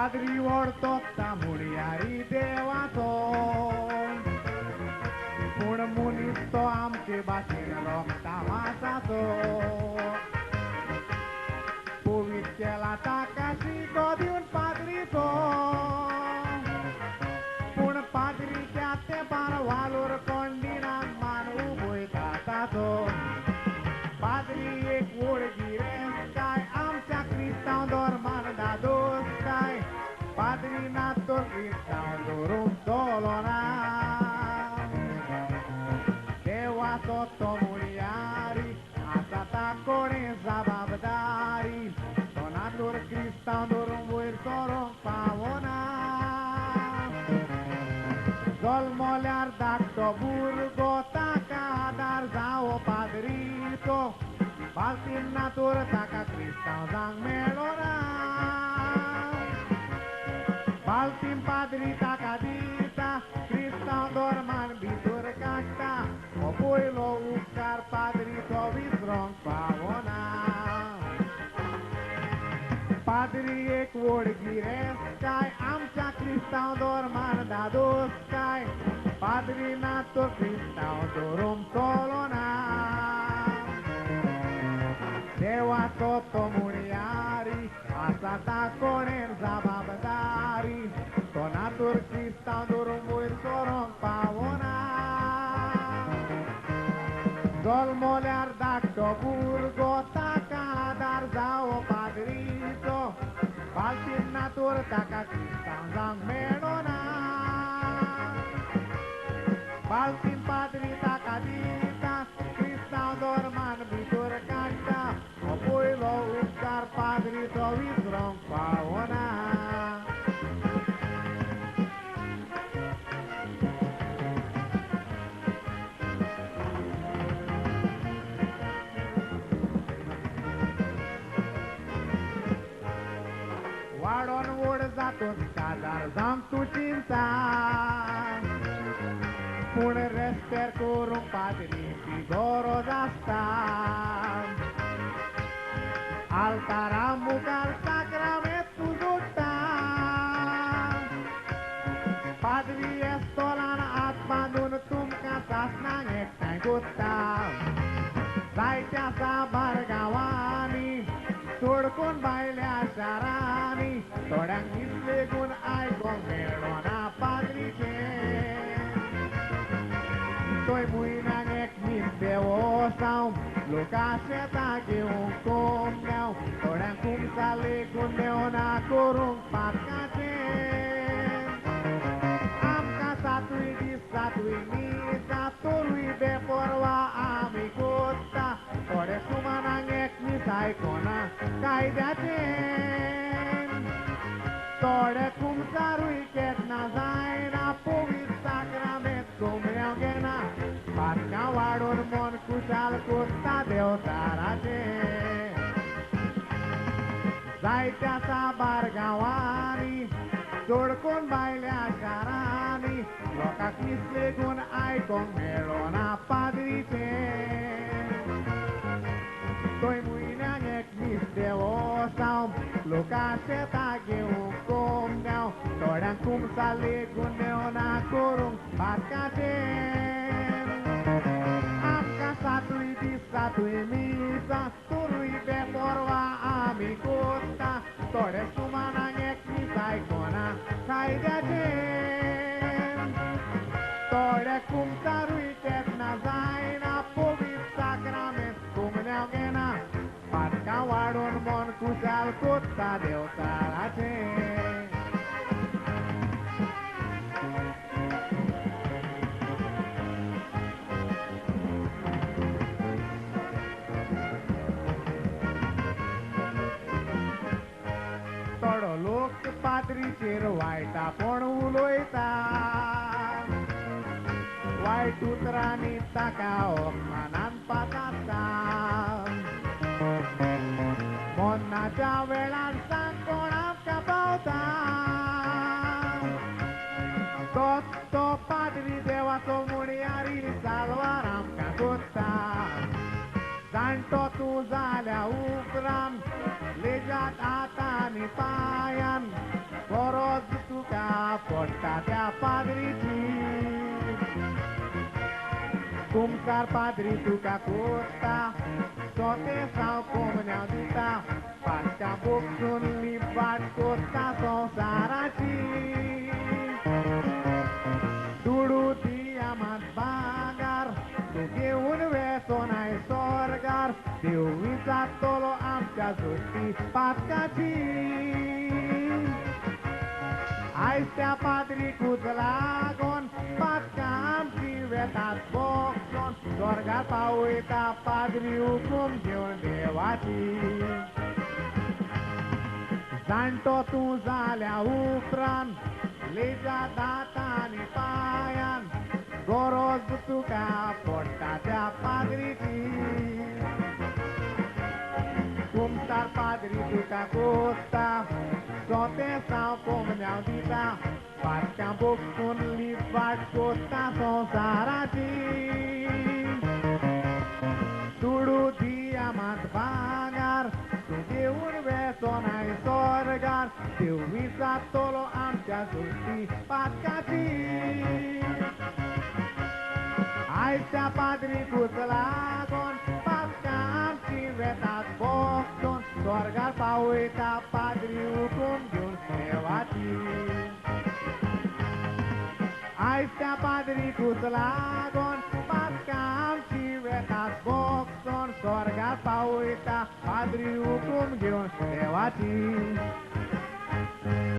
पाद्री व्हडतोता मुणयारी देवाचो पूण मनीस तो आमचे भाशेन रोगता मासाचो पवित्र केला ताका शिको दिवन पाद्रीचो पूण पाद्रीच्या तेंपार वालोर कोंडिनान मान उबयता ताचो पाद्री एक वळगी रे काय आमच्या क्रिस्तांव धर्मान दादोस काय पाद्री ना तर क्रिस्तांव धरून चलोना देवाचो तो मुणयारी आसा ता कोणें जबाबदारी तो ना तर क्रिस्तांव धरून वयर सरोंक पावना जल्मल्यार धाकटो भुरगो ताका आदार जावो पाद्रीचो बालतीन ना तर ताका क्रिस्तांव जावंक मेळना बालतीन पाद्री ताका दिता क्रिस्तांव धर्मान भितर काडटा हो पयलो उपकार पाद्रीचो विसरोंक पावना पाद्री एक व्हड गिरेस्त काय आमच्या क्रिस्तांव धर्मान दादोस काय पाद्री ना तर क्रिस्तांव धरून चलोना देवाचो तो मुणयारी आसा ता कोणें जबाबदारी तो ना तर क्रिस्तांव धरून वयर सरोंक पावना जल्मल्यार धाकटो भुरगो ताका आदार जावो पाद्रीचो बालतीन ना तर ताका क्रिस्तांव जावंक मेळना बालतीन पाद्री ताका दिता क्रिस्तांव धर्मान भितर काडटा हो पयलो उपकार पाद्रीचो विसरोंक पावना वाडोन व्हड जातून काजार जावंक तूं चिंता पूण रेस्पेर करूंक पाद्रीची गरज आसता आल्तारा मुखार साक्रामेंत तूं जोडटा पाद्री एस्तोलान हात बांदून तुमकां सासणाक एकठांय कोत्ता जायत्या साबार गांवांनी चडकून भायल्या शारांनी थोड्यांक लेगून आयकोंक मेळना पाद्रीचें थंय म्हयन्याक एक मीस देवोसांव लोका शेतां घेवंक कोमगांव थोड्यांक कुमसा लेगून मेवना करूंक पातकाचें आमकां सातूय दीस सातूय मिसां तरूय बेपर्वा आमी कोत्ता थोडे सुमानाक एक मीस आयकोना कायद्याचें थोडे कुमसारूय केन्ना जायना पवित्र साक्रामेंत कोमऱ्यांव घेना पातकां वाडोवन मन खुशाल कोत्ता देवताराचें जायत्या साबार गांवांनी चडकून भायल्या शारांनी लोकांक मीस लेगून आयकोंक मेळना पाद्रीचें थंय म्हयन्याक एक मीस देवोसांव लोका शेतां घेवंक कोमगांव थोड्यांक कुमसा लेगून मेवना करूंक पातकाचें आमकां सातूय दीस सातूय मिसां तरूय बेपर्वा आमी कोत्ता थोडे सुमानाक एक मीस आयकोना कायद्याचें थोडे कुमसारूय केन्ना जायना पवित्र साक्रामेंत कोमऱ्यांव घेना पातकां वाडोवन मन खुशाल कोत्ता देवताराचें थोडो लोक पाद्रीचेर वायटापण उलयता वायट उतरांनी ताका अपमानान पाताता मरणाच्या वेळार सांग कोण आमकां पावता तोच तो पाद्री देवाचो मुणयारी साल्वार आमकां कोत्ता जाणटो तूं जाल्या उपरांत लेजात हातांनी पांयान गरज तुका पडटा त्या पाद्रीची. कुमसार पाद्री तुका कोत्ता, सोतेसांव कोमन्यांव दिता, पाटकां बोगसून लिपाट कोत्ता संवसाराची. दुडू दिया मात भांगार, तूं घेवन वेचो नाय स्वर्गार, देव विचारतलो आमच्या जोडटी पातकाची. आयज त्या पाद्रीकूच लागोन पातकां आमची वेतात बोगसोन, स्वर्गार पावयता पाद्री हुकूम घेवन देवाची. जाणटो तूं जाल्या उपरांत लेजा दातांनी पांयान, गरज तुका पडटा त्या पाद्रीची. कुमसार पाद्री तुका कोत्ता, सोतेसांव कोमन्यांव दिता, पाटकां बोगसून लिपाट कोत्ता संवसाराची. दुडू दिया मात भांगार, तूं घेवन वेचो नाय स्वर्गार, देव विचारतलो आमच्या जोडटी पातकाची. आयज त्या पाद्रीकूच लागोन पातकां आमची वेतात बोगसून, स्वर्गार पावयता पाद्री हुकूम घेवन देवाची. आयज त्या पाद्रीकूच लागोन पातकां आमची वेतात बोगसून, स्वर्गार पावयता पाद्री हुकूम घेवन देवाची.